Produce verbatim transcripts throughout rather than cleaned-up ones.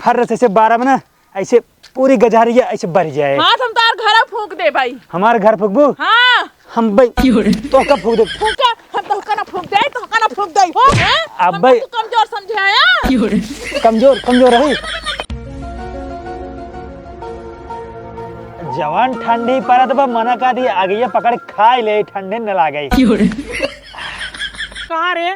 फर्र से ऐसे बारह में ना, ऐसे पूरी गजहरिया ऐसे भर जाए। हाँ, तो हम तोहार घर फूँक देबइ। हमार घर फूँकबू? हाँ। हम बइ, तोहका फूँक देब। फूँका, हम तोहका ना फूँक देइ, तोहका ना फूँक देइ, हो, हैं? अब हमका बइ तू कमजोर समझे आया? कमजोर, कमजोर है। जवन ठंडी परत बा, मना कर दी, आगिया पकड़ खाइ ले, ठंडी न लागे। का रे,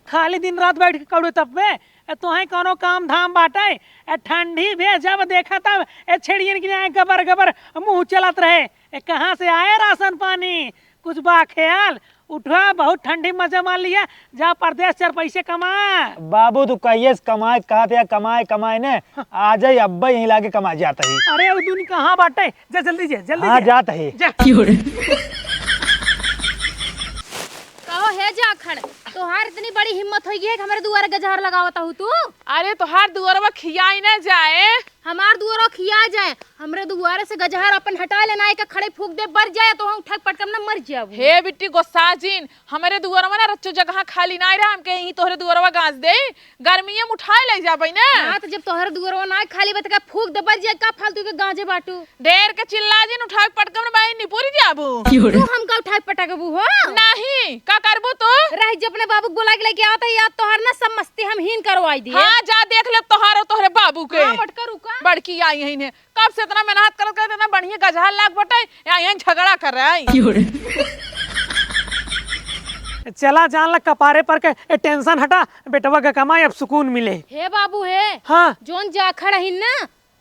खाली दिन रात बैठ के कौड़े तपबे? ए, तोहें कौनो काम धाम बाटे? ए, ठंडी बे जब देखा तब, ए, छेड़ियन के यहाँ गबर गबर मुँह चलत रहे। ए, कहाँ से आए राशन पानी? कुछ बा ख्याल? उठा, बहुत ठंडी मजा मार लिया, जा परदेस चार पैसे कमा। बाबू, तू कहिए से कमाए, कहा थे कमाए, कमाए ने, आ जाई, अब्बे यहीं लागे कमाए जात ही। अरे, उ दुन कहाँ बाटे? जा जल्दी जा, जल्दी हाँ, जा। जात ही। जा। कहो हे जाखड़, तोहार इतनी बड़ी हिम्मत होइ गई है कि हमरे दुआरे गजहर लगावत हू तू? अरे तोहार दुआरवा खियाई ना जाए। हमार दुआरवा खिया जाए, हमरे दुआरे से गजहर अपन हटा लेना, एक खड़े फूँक दे, बर जाए तो हम उठा के पटकम ना मर जाबू। हे बिट्टी गोस्सा जिन, हमरे दुआरवा ना रच्चो जगह खाली ना रहा, हमके यहीं तोहरे दुआरवा गाँज दे। गर्मिये में उठाए ले जाबइ ने। हाँ, तो जब तोहर दुअरवा ना खाली बा, त का फूक दे, बच जाए, का फालतू के गांजे बाटू? ढेर के चिल्ला जिन, उठाए के पटकब न बाई, निपुरी जाबू। तू हमका उठाए के पटकबू हो? नहीं, का करबू तू? रह जे अपने बाबू के बोला के लेके आवत है, याद तोहर ना सब मस्ती हम हीन करवाई दिए। हाँ, जा देख ले तोहर और तोहरे बाबू के। हाँ, मटका रुका। बड़की आई है इन्हें। कब से इतना मेहनत करत करत इतना बढ़िया गजहर लाग बटे, यहाँ, यहाँ झगड़ा कर रहे हैं। चला जान ला कपारे पर के ए टेंशन हटा, बेटवा के कमाई अब सुकून मिले। हे बाबू हे, हाँ। जोन जाखड़ ही ना,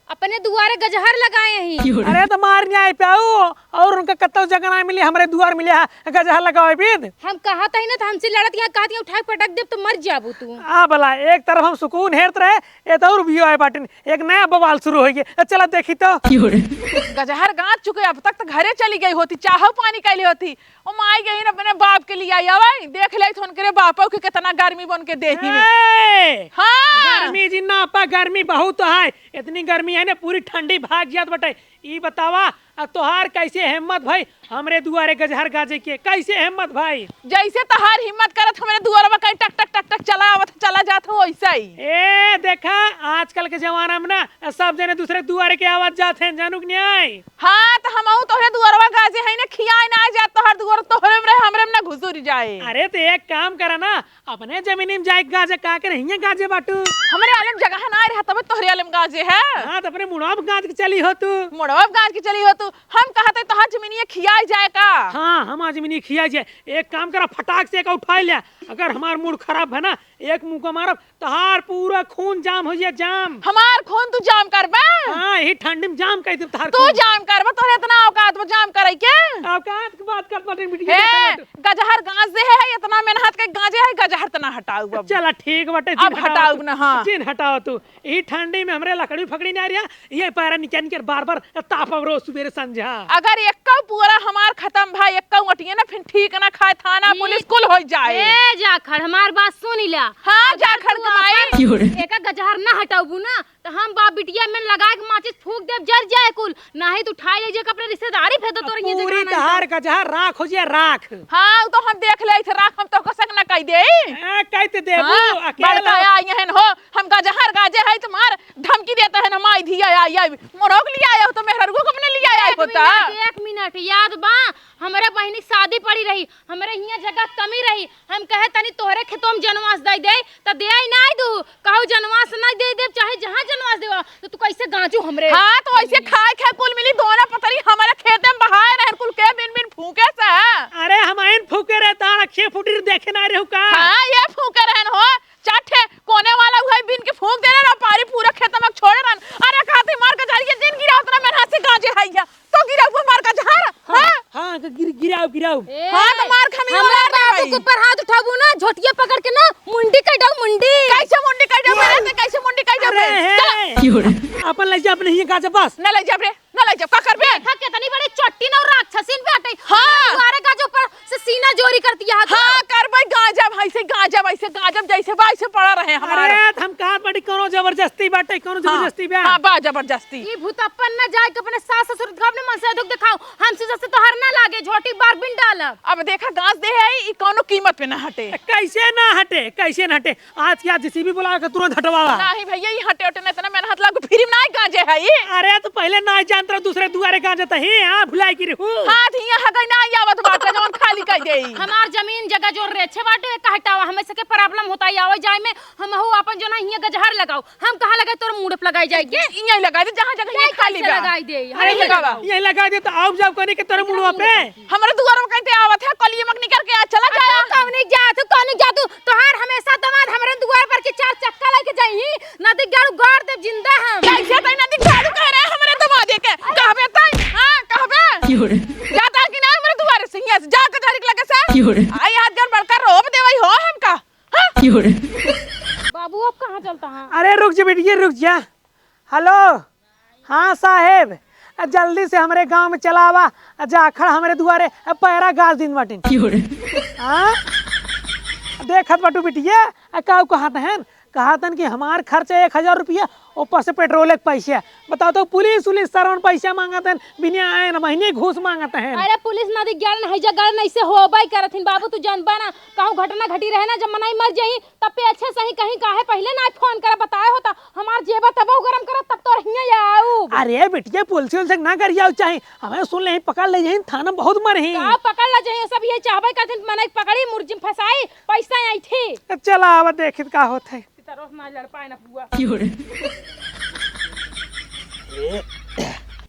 अपने दुआरे गजहर लगाए ही। अरे तो मार न्याय पे आऊ, और उनका कत्तो जगह ना मिली, हमरे दुआर मिले हा, गजहर लगावे बीद। हम कहत ही ना तो हमसे लड़त यहाँ कहत यहाँ उठा के पटक देब तो मर जाबू तू। आ भला, एक तरफ हम सुकून हेरत रहे, ए तो और भी आए बाटिन, एक नया बवाल शुरू होइ गए। ए, चला देखी तो। गजहर गाँच चुके, अब तक तो घरे चली गई होती, चाहो पानी कैले होती। ओ माई गई न अपने बाप के लिए आई, आवै, देख ले थोन करे बापो के कितना गर्मी बन के देही में। ए! हाँ। गर्मी जी ना पा, गर्मी बहुत है, इतनी गर्मी है ना, पूरी ठंडी भाग जात बटे। ई बतावा, अब तोहार कैसे हिम्मत भाई हमरे दुआरे गजहर गाजे के, कैसे हिम्मत भाई? जैसे तोहार हिम्मत करत हमरे दुआरवा कहीं टक टक टक टक चला आवत, चला जात हो वैसे ही। ए देखा, आजकल के जमाना में ना सब जने दूसरे दुआरे के आवत जात हैं, जानू कि नहीं? हाँ, तो हमहू तोहरे दुआरवा गाजे है ना, खियाए ना जात तोहार दुआर, तोहरे में रहे, हमरे में ना घुसुर जाए। अरे तो एक काम करा ना, अपने जमीनी में जाए गाजे, का करे हियां गाजे बाटू? हमरे आलम जगह ना रहा, तबे तोहरे आलम गाजे है। हाँ, तो अपने मुड़वा पे गाज के चली हो तू। मुड़वा पे गाज के चली हो तू। हम कहत है तोहार जमीनिया खियाई जाए का? हाँ, हमार जमीनिया खियाई जाए। एक काम करा, फटाक से एक उठाई ले। अगर हमार मूड खराब है ना, एक मुक्का मारब, तोहार पूरा खून जाम हो जाए, जाम। हमार खून तू जाम करबे? हाँ, यही ठंडी में जाम कर देब तोहार तू खून। जाम करबे, तोहरे इतना औकात बा जाम करे के? औकात के बात करत बाटे बिटिया, हे, देखा ना तू। गजहर गांजे है, इतना मेहनत के गांजे है, गजहर तना हटाऊ अब। चला ठीक बाटे, अब जिन हटाओ हटाऊ तू, ना, हाँ। जिन हटाओ तू। ई ठंडी में हमरे लकड़ी फकड़ी ना रिया, ये पैरा निकर निकर बार बार तापब रोज सुबेरे संझा। अगर एक्को पुअरा हमार खतम भा, एक्को अटिए ना, फिर ठीक ना खाए, थाना ठीक। पुलिस कुल हो जाए। ए जाखड़, हमार बात सुन ला। हाँ, अगर जाखड़ तू के माई। अपन एका गजहर ना हटाबू ना, तो हम बाप बिटिया में लगाए के माचिस फूंक देब, जर जाए कुल। नाही तो उठाई ले जे अपने रिश्तेदारी फेंक दो तोर ये पूरी जगह ना तहार तो। गजहर राख हो जाए, राख। हाँ, उ तो हम देख ले थे, राख हम तो कसक ना कह दे। ए, कहते देबू, हाँ, अकेला। बड़का आइहन हो, हम गजहर गाजे है तुम्हार, धमकी देता है ना माई धिया आई, आई, मोरोक लिया आया हो तो मेहररुओ को अपने लिया आया एक होता। मिनट, एक मिनट, याद बा, हमरे बहिनी के शादी पड़ी रही, हमरे हियां जगह कमी रही, हम कहे तनी तोहरे खेतों में जनवास दे दे, त दे आई ना दू, कहू जनवास ना दे दे, चाहे जहाँ जनवास देवा, तो तू कैसे गांजू हमरे? हाँ, तो ऐसे खाए खाए कुल मिली, दोना पतरी हमारे खेते में बहाए रहन कुल के बिन बिन फूके से। अरे हम आइन फूके रहे, तार अखिए फूटी देखे ना रहू का? हाँ, ये फूके रहन हो, चार ठे कोने वाला उहे बिन के फूंक देले रहा, पारी पूरा खेत में छोड़े रहन। अरे कहते मार के झाड़ी के दिन गिरा उतना मेहनत से गांजे है या। तो गिरा हुआ मार का झाड़, हाँ, हाँ? हाँ, गिर-, गिराओ, गिराओ। ए, हाँ, तो मार खामी हमरा वाला बाबू भाई। के ऊपर हाथ उठाबू ना, झोटिया पकड़ के ना, मुंडी कह दो, मुंडी। कैसे मुंडी कह दो मेरे से, कैसे मुंडी कह दो अरे मेरे? हे। चलो। अपन ले जा, अपने ही गाजा बस। ना ले जा रे, ना ले जा, का करबे? देखा कितनी बड़ी चट्टी ना राक्षसीन बाटे। हाँ। दुआरे गाजे ऊपर से सीना जोरी करती है। हाँ, करबै गांजब, ऐसे गांजब, ऐसे गांजब, जैसे बा, ऐसे पड़ा रहे हमारा। अरे, त हम कहत बाटी, कौनो जबरदस्ती बाटे, कौनो हाँ, जबरदस्ती बा? हाँ, बा जबरदस्ती। ई भूतप्पन न जाए के अपने सास ससुर के अपने मन से दुख दिखाओ, हमसे जैसे तोहर ना लागे, झोटी बार बिन डालब। अब देखा, गांज दे है, ई कौनो कीमत पे ना हटे। कैसे ना हटे, कैसे ना हटे? आज क्या जेसीबी बुला के तुरंत हटवावा। नाही भैया, ई हटे उटे ना, इतना मेहनत लागू, फ्री में नाही गांजे है ई। अरे, त पहिले नाही जानत रहे, दूसरे दुआरे गांजत ही, हाँ, भुलाई की रहू। हाँ, त हियां हगई नाही आवत बाटे, जवन खाली कई देई। हमार जमीन जगह जोर रे, अच्छे बाटे, एक हटावा, हमें सके प्रॉब्लम होता है आवे जाए में, हमहू अपन जो ना हियां गजहर लगाओ, हम कहाँ लगाई तोर मुड़े पे लगाई जाए के? इयां लगाई दे, जहाँ जगह ये खाली बा। लगाई दे, अरे, यहीं लगावा। यहीं लगाई दे, त आउब जाउब करे के तोरे मुड़वा पे। हमरे दुआर में कहते आवत है, कलिए मकनी करके आ, चला जाया। तू कौनी जा, तू कौनी जा, तू, तोहार हमेशा दमाद हमरे दुआर पर के चार चक्का लेके जाई, नदी गाड़ू गाड़ देब जिंदा हम। कैसे तई नदी गाड़ू कह रहे हमरे दमादे के? कहबे तई, हाँ, कहबे? क्यों रे? जाता कि ना हमरे दुआरे से, हियां से, जा कचहरी के लगे से। क्यों रे? आई आज गन बड़का रोब देवई हो हमका। हाँ? क्यों रे? बाबू, अब कहाँ चलता है? अरे रुक जा बेटिया, रुक जा। हेलो, हाँ साहेब, आ जल्दी से हमरे गाँव में चला आवा, आ जाखड़ हमरे दुआरे, आ पैरा गाज दिन बाटिन। क्यों रे? हाँ? देखत बाटू बिटिया, आ काऊ कहत हन, कहत हन कि हमार खर्चा एक हजार रुपया, ऊपर से पेट्रोल के पैसा। बताओ तो, पुलिस उलिस सरवन पैसा मांगत हन, बिना आए न महीने घूस मांगत हन। अरे पुलिस ना दिख गया, नहीं जा गए, नहीं से होबे करत हिन बाबू, तू जानबा ना, कहूँ घटना घटी रहे ना, जब मनई मर जाई, तब पे अच्छे सही कहीं काहे पहिले ना फोन करे, बताए होता, हमार जेबा तबहु गरम करत, तब तोर हियां आऊ। अरे बिटिया, पुलिस उलिस ना करिया चाही, हमें सुन ले, पकड़ ले जाई, थाना बहुत मरही। का पकड़ ले जाई, सब ये चाहबे करथिन, मनई पकड़ी, मुर्जिम फंसाई, पैसा ऐंठी। चला, आवा देखित का होत है। पितरवा से ना लड़ पाए ना पुआ। क्यों रे? ए,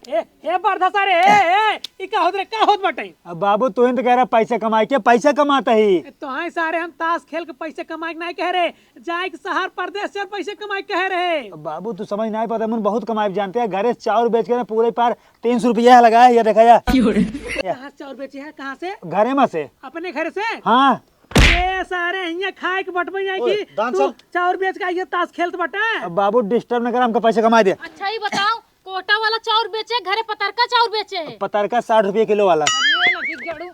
ए, ए, बरधसा रे, ए, ए, ई का होत रे, का होत बाटे? अब बाबू, तू ही तो कह रहा पैसे कमाए के, पैसे कमाता ही। ए, तो हाँ सारे, हम ताश खेल के पैसे कमाए के नहीं कह रहे, जाए के शहर परदेश से पैसे कमाए के कह रहे। अब बाबू, तू समझ नहीं पाता, हम बहुत कमाए जानते हैं, घरे चाउर बेच के ना पूरे पार तीन सौ रुपया लगा है, ये देखा जा। क्यों रे? कहाँ से चाउर बेचे है, कहाँ से? घरे में से। अपने घर से? हाँ। ए सारे, हियां खाए के बटबे नहीं ओए, की, दान तू चल। चाउर बेच के आइए, ताश खेलत बाटे। अब बाबू, डिस्टर्ब न कर, हमका पैसे कमाए दे। अच्छा, ई बताओ, कोटा वाला चाउर बेचे, घरे पतरका चाउर बेचे है? पतरका साठ रुपये किलो वाला। अरे, लगी गड़ू,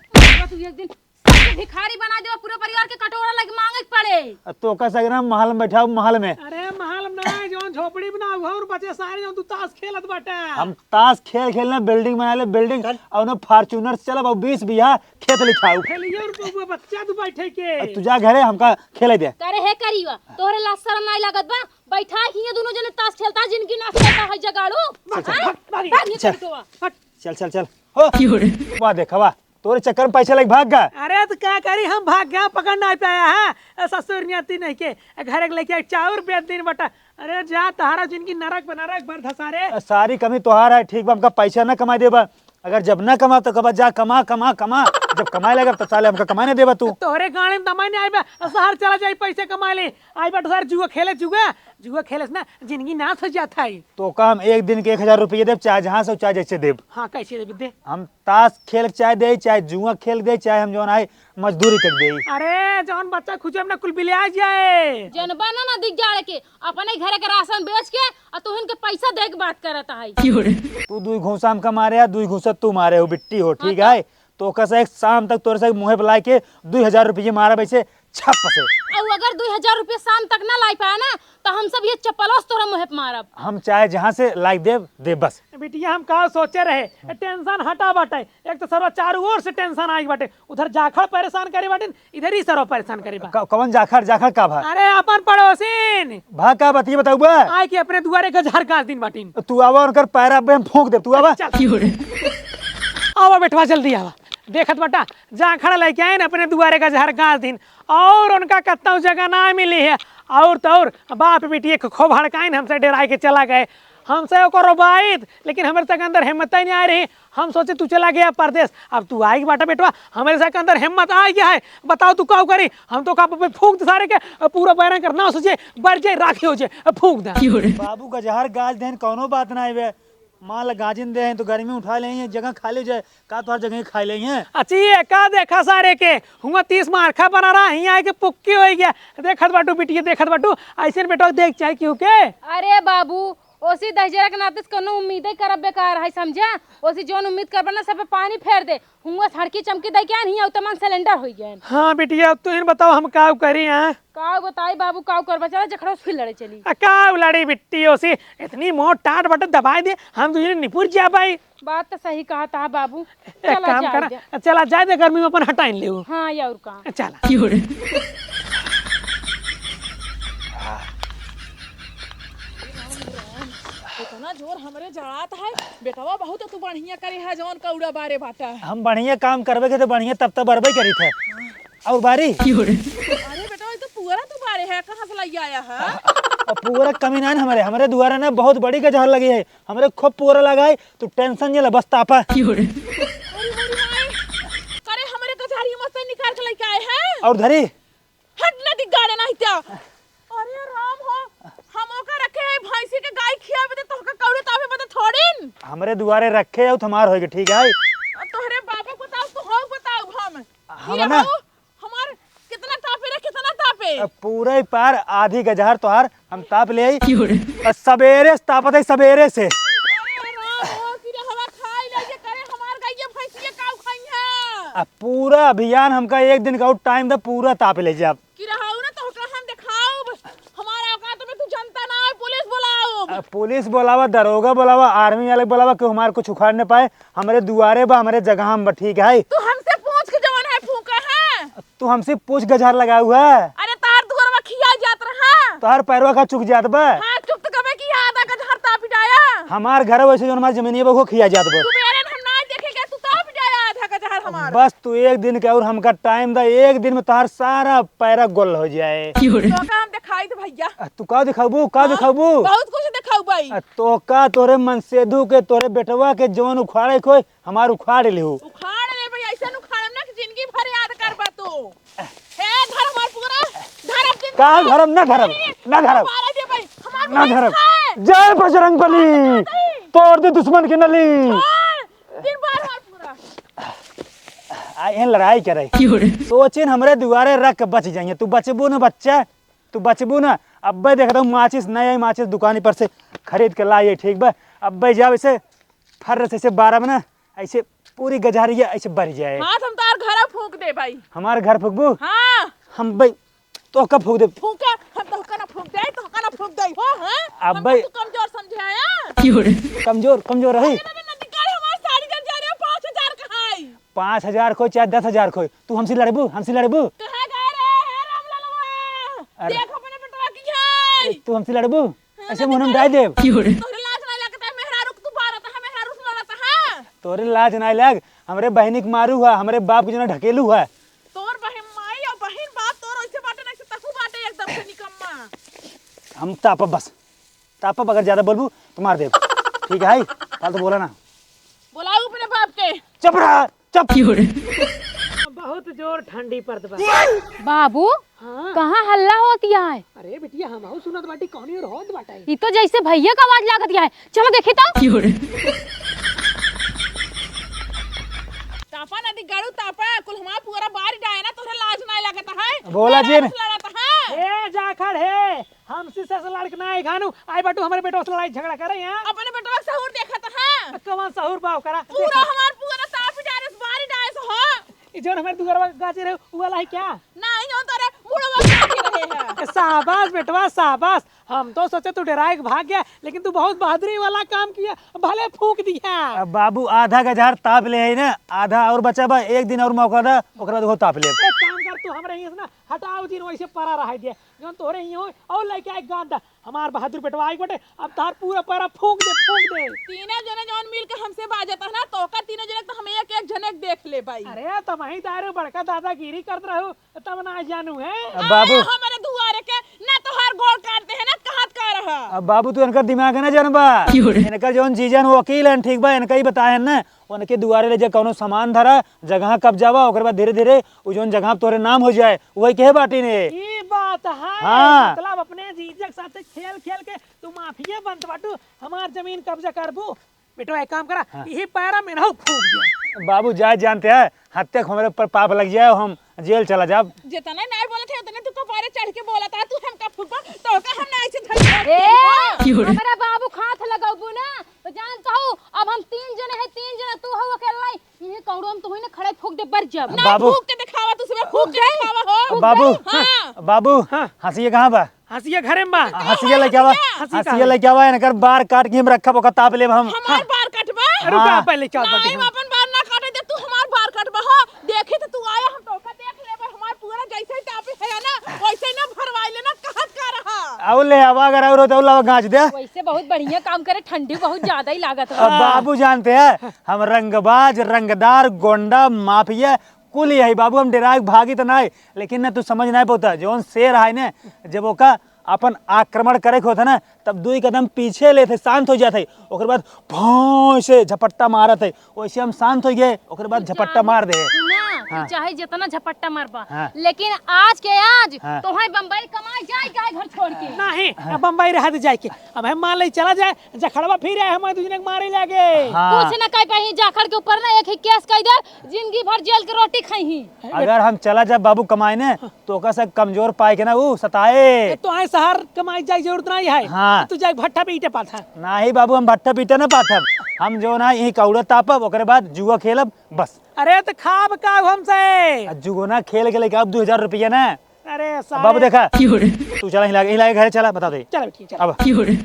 तू एक दिन सबके भिखारी बना देवा, पूरा परिवार के कटोरा लगे मांगे के पड़े। अब तो का सगरा महल में बैठा, महल में। अरे, महल में ना, जौन झोपड़ी बना हुआ और बचे सारे, जौन तू ताश खेलत बाटे। हम ताश खेल खेलना, बिल्डिंग बना ले, बिल्डिंग, चल। और ना Fortuner से चलब, और बीस बीघा खेत लिखाऊ। खेलिए और बउआ बच्चा तू बैठे के। अब तू जा घरे, हमका खेले दे। करे हे करीवा, तोहरे लाज शरम नाई लागत बा? बैठा हियां दोनों जने ताश खेलता, जिनकी नाश करता है जगाड़ू। चल, चल, हाँ? भाग, भाग, भाग, ये चल। कटोरा। हट। चल, चल, चल। हो। क्यों रे? वाह, देखा, वाह। तोरे चक्कर में पैसा लेके भाग गया। अरे, तो क्या करी, हम भाग गया, पकड़ नहीं पाया है। ए, ससुर नियति नहीं के। ए, घरे के लेके आई, चाउर बेच दिन बटा। अरे, जा, तहारा जिनकी नरक बा, नरक बरधसा रे। ए, सारी कमी तोहार है, ठीक बा, हमका पैसा ना कमाए देबा। अगर जब ना कमा तो कबा जा कमा, कमा, कमा। जब कमाए लगा तो साले हमका कमाए ना देबा तू। तोहरे गाड़ी में दमाई नहीं आइबा, शहर चला जाई, पैसे कमा ले। आइबा तो सारे जुआ खेले, जुआ, जुआ खेले से ना जिंदगी नाश हो जात है। तो का हम एक दिन के एक हजार रुपये देब, चाहे जहाँ से, चाहे जैसे देब। हाँ, कैसे देब, दे। हम ताश खेल के चाहे दे, चाहे जुआ खेल के दे, चाहे हम जौन है मजदूरी कर दे। अरे, जौन बच्चा खुजे में ना कुल बिलिया जाए। जनबा ना, ना दिख जाड़े के, अपने घरे के राशन बेच के आ तुहिन के पैसा दे के बात करत है। तू दुई घूसा हमका मारे, दुई घूसा तू मारे हो, बिट्टी हो, ठीक है? तो ओकर से एक शाम तक तोरे से मुँहे पे लाए के दुई हजार रुपये मारा वैसे छप से। अउ अगर दुई हजार रुपये शाम तक ना लाई पाए ना, तो हम सब ये चप्पलों से तोरा मुँहे पे मारब। हम चाहे जहाँ से लाइक देब, देब बस। बिटिया, हम का सोचे रहे, टेंशन हटा बाटे। एक तो सरवा चारों ओर से टेंशन आई बाटे, उधर जाखड़ परेशान करे बाटे, इधर ही सरवा परेशान करे बा। क-, कवन जाखड़, जाखड़ का भा? अरे, अपन पड़ोसिन। भा का बतिया बताऊ बा? आए के अपने दुआरे गजहर गाज दिन बाटिन। तू आवा, उनकर पैरा पे हम फूंक देब, तू आवा। चल। आवा बेटवा, जल्दी आवा। देखत बाटा, जाखड़ लेके आए न अपने दुआरे गजहर गाज दिन, और उनका कत्ता जगह ना मिली है। और तो और बाप बेटी एक खूब हड़काइन, हमसे डेराए के चला गए। हमसे ओकरो बाइत, लेकिन हमरे तक अंदर हिम्मत ही नहीं आ रही। हम सोचे तू चला गया परदेस, अब तू आइक बाटा बेटवा, हमरे से के अंदर हिम्मत आ गया है। बताओ तू का करी, हम तो का पे फूंक दे सारे के, पूरा बैरन कर ना सोचे, बर जाए, राखी हो जाए, फूंक दे। बाबू गजहर गाज देन, कौनो बात ना आवे। मान ल गाजिन दे हैं तो गर्मी उठा ले हैं, जगह खाली हो जाए, का तोहर जगह खाई ले हैं? अच्छी है, का देखा सारे के, हुआ तीस मारखा बना रहा, हियां आके पुक्की हो गया। देखत बाटू बिटिया, देखत बाटू, ऐसे बेटवा देख चाहे क्यों के? अरे बाबू, ओसी दहिजरा के नाते से कौनो उम्मीदे करब बेकार है, समझा? ओसी जौन उम्मीद करबा ना, सब पे पानी फेर दे। हुआं से हड़की चमकी दे के आन, हियां उतमान सिलेंडर होई गए। हाँ बिटिया, अब तू ही बताओ, हम का करी, हाँ? का बताई बाबू, का करबा? चला जखड़ा से फिर लड़े चली। आ, का लड़ी बिट्टी ओसी, इतनी मोट टाट बटे दबाई दे, हम तुझे निपुर जा पाई। बात तो सही कहा था बाबू। एक चला काम जाए करा, दे। चला जाए दे, गर्मी में अपन हटाइन लेउ। हाँ, या और का। चला। इतना जोर हमरे जड़ात है, बेटवा बहुत तू बढ़िया करे है, जौन कौड़ा बारे बाटा। हम बढ़िया काम करबे के तो बढ़िया तब तब बरबे करी थे। और बारी? अरे बेटवा, ये तो पुअरा तू बारे है, कहाँ से लई आया है? अब पुअरा कमी ना है हमरे, हमरे दुआरे ना बहुत बड़ी गजहर लगी है, हमरे खूब पुअरा लगा है, तू tension नहीं ले, बस तापा। अरे मोरी माई, करे हमरे गजहरी में से निकाल के लेके आए हैं। और धरी? हट ना दिगाड़े नहीं तो। अरे राम हो, हम ओका रखे है भैंसी के गाय खियावे दे, तोहका कौड़े तापे बदे थोड़िन। हमरे दुआरे रखे हो, तुम्हार होइगे, ठीक है? अब तोहरे बाबा बताओ, तू हो बताओ हम। हम ये ना हो, हमार कितना तापे रे, कितना तापे? अब पूरे पार आधी गजहर तोहार हम ताप ले आई। क्यों रे? और सबेरे से तापत है, सबेरे से। अरे राम हो, कि रे हवा खाई ले, ये करे हमार गइया भैंसिया काऊ खाई है। अब पूरा अभियान हमका एक दिन का और time दे, पूरा ताप ले जाब। कि रहाऊ ना, तोहका हम देखाउब। हमारा औकात में तू जनता ना है, पुलिस बोलाउब। अब पुलिस बोलावा, दरोगा बोलावा, army वाले बोलावा, केहू हमार कुछ उखाड़ न पाए। हमरे दुआरे बा, हमरे जगह में बा, ठीक है? तू हमसे पूछ के जवन है फूंका है। तू हमसे पूछ गजहर लगाऊ है। अरे तार दुआरवा खिया जात रहा। तोहार पैरवा का चुक जात बा? हाँ, चुक तो कबे की आधा गजहर तापी जाया। हमार घर वैसे जौन हमार जमीनिया बा, वो खिया जात बा। सुबेरे हम ना देखे गए, तू तापी जाया आधा गजहर हमार। बस तू एक दिन के और हमका time दा, एक दिन में तोहार सारा पैरा गोल हो जाए। तो का हम दिखाई दे भैया? आ, तू का दिखाबू, का हाँ, दिखाबू? बहुत कुछ दिखाऊ भाई। आ, तो का तोरे मनसेधु के, तोरे बेटवा के जवन उखाड़े के होई, हमार उखाड़ लेहू। उखाड़ ले भाई, ऐसा उखाड़म ना कि जिंदगी भर याद करबा तू। हे, धर हमार पूरा, धर अब दिन का भर। धरम, ना धरम, ना धरम। मारा दे भाई, हमार ना भैंस धरम। है। जय बजरंग बली, नहीं। तोड़ दे दुश्मन की नली। छोड़, दिन भर हमार पूरा। आ, एहन लड़ाई करे। क्यों रे? सोचिन हमरे दुआरे रख के बच जाइए। तू बचबू ना बच्चा, तू बचबू ना। अब्बे देखत हूँ माचिस, नए माचिस दुकानी पर से खरीद के लाइए, ठीक बा? अब्बे जाब ऐसे फर्र से, ऐसे बारह में ना, ऐसे पूरी गजहरिया ऐसे बर जाए। हाँ, हम तार घर फूंक दे भाई। हमार घर फूंकबू? हाँ। हम भाई तोहका फूंक दे। फूंका, हम तोहका ना फूंक दे, तोहका ना फूंक दे, हो, हाँ? अब हमका भाई तू कमजोर समझे आया? क्यों रे? कमजोर, कमजोर रही? अरे, अरे, नदी काले हमार साड़ी जर जा रहे हो, पाँच हजार का है। पाँच हजार खोई चाहे दस हजार खोई, तू हमसे लड़बू, हमसे लड़बू? कहाँ गए रे, हे रामललवा? अरे। देख अपने बेटवा की है। ए, तू हमसे लड़बू? हाँ, ऐसे मुंह में डाल देब। क्यों रे? तोरे लाज नहीं लगता है, मेहरारू को तू बारत है, मेहरारू से लड़त है। तोरे लाज नहीं लग, हमरे बहिनी के मारू है, हमरे बाप के जो ना ढकेलू है। तोर बहिन माई और बहिन बाप तोर ऐसे बाटे ना, ऐसे तकू बाटे एकदम से निकम्मा। हम तापब बस, तापब, अगर ज्यादा बोलबू तो मार देब। ठीक है, फालतू बोला ना। बोलाऊ अपने बाप के। चुप रहा, चुप। बहुत जोर ठंडी पड़त बा। बाबू, हाँ। कहाँ हल्ला होत है? अरे बिटिया, हमहू सुनत बाटी, कौनी और होत बाटे। ई तो जैसे भैया का आवाज लागत है। चलो देखी तो। तापा नदी गाड़ू तापा, कुल हमार पूरा बारी डाए ना, तोहरे लाज नाय लागत है। बोला जिन। लड़त है। ए जाखड़ हे, हमसे से लड़क ना आई घानू, आई बटू हमरे बेटवा से लड़ाई झगड़ा करे यहाँ। अपने बेटवा के सहूर देखत है। कवन सहूर बा ओकरा? पूरा हमार पूरा ताप डारे से बारी डाए से हो। ई जौन हमारे दुगरवा गाचे रहे, उ वाला है क्या? नहीं, जौन तोरे मुड़वा गाचे रहे है। शाबाश बेटवा, शाबाश। हम तो सोचे तू डराए के भाग गया, लेकिन तू बहुत बहादुरी वाला काम किया, भले फूंक दिया। अब बाबू आधा गजहर ताप ले है ना, आधा और बचा बा, एक दिन और मौका दा, ओकरा बाद वो ताप ले। एक काम कर, तू हमरा यहाँ से ना हटाओ जिन, वैसे परा रह दिया, जौन तोरे ही हो और लेके आए गांदा। हमार बहादुर बेटवा आइक बाटे, अब तार पूरा पैरा फूंक दे, फूंक दे। तीनों जने जौन मिल के हमसे बाजत है ना, तो ओकर तीनों जने तो हम एक एक जने के देख ले भाई। अरे, तब वहीं दारू बड़का दादागिरी करत रहू, तब ना जानू है। अब बाबू आया हमारे दुआरे के, ना तोहार गोड़ काटते हैं, ना कहत का रहा। अब बाबू तू इनकर दिमाग है ना जानबा। क्यों रे? इनकर जौन जीजन वकील हैं, ठीक बा, इनका ही बताए हैं ना, उनके दुआरे ले जा, कौनो सामान धरा, जगह कब्जा बा, ओकरे बाद धीरे धीरे उ जौन जगह तोरे नाम हो जाए, वही कहे बाटी ने। ई बात है। हाँ। मतलब अपने जीजा के साथ खेल खेल के तू माफिया बनत बाटू, हमार जमीन कब्जा करबू। बेटो एक काम करा, हाँ। यही पैरा में ना फूंक दे। बाबू जाए जानते हैं, हत्या को हमारे ऊपर पाप लग जाए, हम जेल चला जाब। जितने नहीं बोलत है उतने तू कपारे चढ़ के बोलत है, तू हमका फूंकबा तो का हम ना ऐसे धर ए, के हमरा बाबू खात जब ना बाबू। फूंक के दिखावा, तू सुबह फूंक के दिखावा हो। बाबू, हाँ। बाबू, हाँ। हंसिया कहाँ बा? हंसिया घरे में बा। हंसिया लेके आवा, हंसिया कहाँ हंसिया बा? लेके आवा, इनकर बार काट के हम रखब, ओकर ताप लेब हम। हमार बार कटबा? हाँ। रुका, पहले क्या बात नहीं, है? हम अपन बार ना काटे दे, तू हमार बार कटबा हो। देखी तो तू आया, हम तोका देख लेबे, हमार पूरा जैसे ही टापी है ना, वैसे ही ना भरवाई लेना, कहत का रहा। आओ ले आवा, अगर और हो तो लावा गांच दे। वैसे बहुत बढ़िया काम करे, ठंडी बहुत ज्यादा ही लागत अब बा। बाबू जानते हैं, हम रंगबाज, रंगदार, गोंडा, माफिया, कुल यही बाबू, हम डेराए भागी तो नाय, लेकिन ना तू समझ नाय पौता, जौन शेर है ने, जब ओका अपन आक्रमण करे के होता ना, तब दुई कदम पीछे लेते, शांत हो जाते, ओकर बाद भौं से झपट्टा मारत है, वैसे हम शांत हो गए, ओकर बाद तू झपट्टा चाहे, मार दे। सुना, तू हाँ। चाहे जितना झपट्टा मारबा, हाँ। लेकिन आज के आज हाँ। तोहे बम्बई कमाए जाए के है घर छोड़ के। नहीं, हाँ। अब बम्बई रह दे जाए के, अब हम मान ले चला जाए, जखड़वा फिर आए, हमारे दूसरे के मारे लागे। हाँ। कुछ न कह पाई, जाखड़ के ऊपर ना एक ही केस कह दे, जिंदगी भर जेल के रोटी खाई ही। अगर हम चला जाब बाबू कमाए ने, तो ओकर से कमजोर पाए के ना ऊ सताए। ए, तो आए शहर कमाए जाए जरूरत नहीं है। हाँ। तू जाए भट्ठा पे ईंटे पाथा। नहीं बाबू, हम भट्ठा पे ईंटे ना पाथब। हम जो ना यही कौड़ा तापब, ओकरे बाद जुआ खेलब, बस। अरे तो खाब का हमसे? आ जुगो ना खेल के लेके अब दो हजार रुपया ना। अरे अब बाबू सारे। देखा, क्यों रे? तू चला हिला, हिला के घरे चला, बता दे। चलो ठीक है, चलो। अब क्यों रे?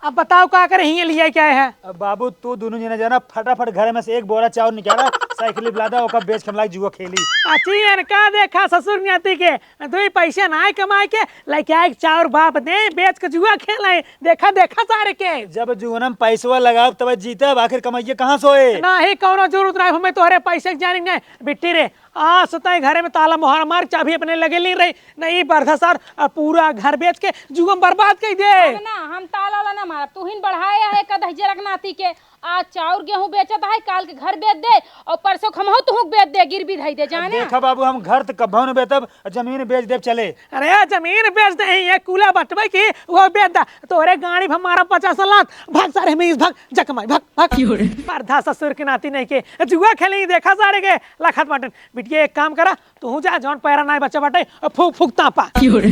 अब बताओ का करे हियाँ लिया क्या है? अब बाबू तू दोनों जने जाना फटाफट घरे में से एक बोरा चाउर निकाला, साइकिल पे लादा, ओका बेच के हम लाग जुआ खेली। अच्छी इनका देखा ससुर नाती के, दो ही पैसे ना कमाए के, लेके आए चाउर बाप दे, बेच के जुआ खेले। देखा, देखा सारे के। जब जुगनम पैसवा लगाब तब जीतब, आखिर कमाइए कहाँ से होए? ना ही कौनो जरूरत ना, हमें तोहरे पैसे के जानी नहीं, बिट्टी रे। आज से तय घरे में ताला मोहर मार, चाबी अपने लगे ली रही, नहीं बरधा सार, और पूरा घर बेच के जुगम बर्बाद कर दे। हम ना, हम ताला वाला ना मारब, तू ही बढ़ाए है कदह जरक नाती के। आज चाउर गेहूं बेचत है, काल के घर बेच दे, और परसों खमहू तुहूं बेच दे, गिरवी धई दे, अब जाने? देखा बाबू, हम घर तो कब्बो न बेचब, जमीन बेच देब, चले। अरे जमीन बेच दे, ये कूला बटवे की, वो बेच दा, तोरे गाड़ी पर मारा पचास लात, भाग सारे में इस भाग, जकमाई, भाग, भाग। क्यों रे? बरधा ससुर के नाती नहीं के, जुआ खेले ही देखा सारे के, लखत बाटन। बिटिया एक काम करा, तू जा, जौन पैरा नाय बच्चा बाटे, फूक फूक तापा। क्यों रे?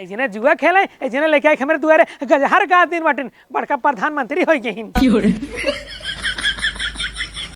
ए जिने जुआ खेले, ए जिने लेके आए हमरे दुआरे, गजहर का दिन बाटिन, बड़का प्रधानमंत्री होई गइन। क्यों रे?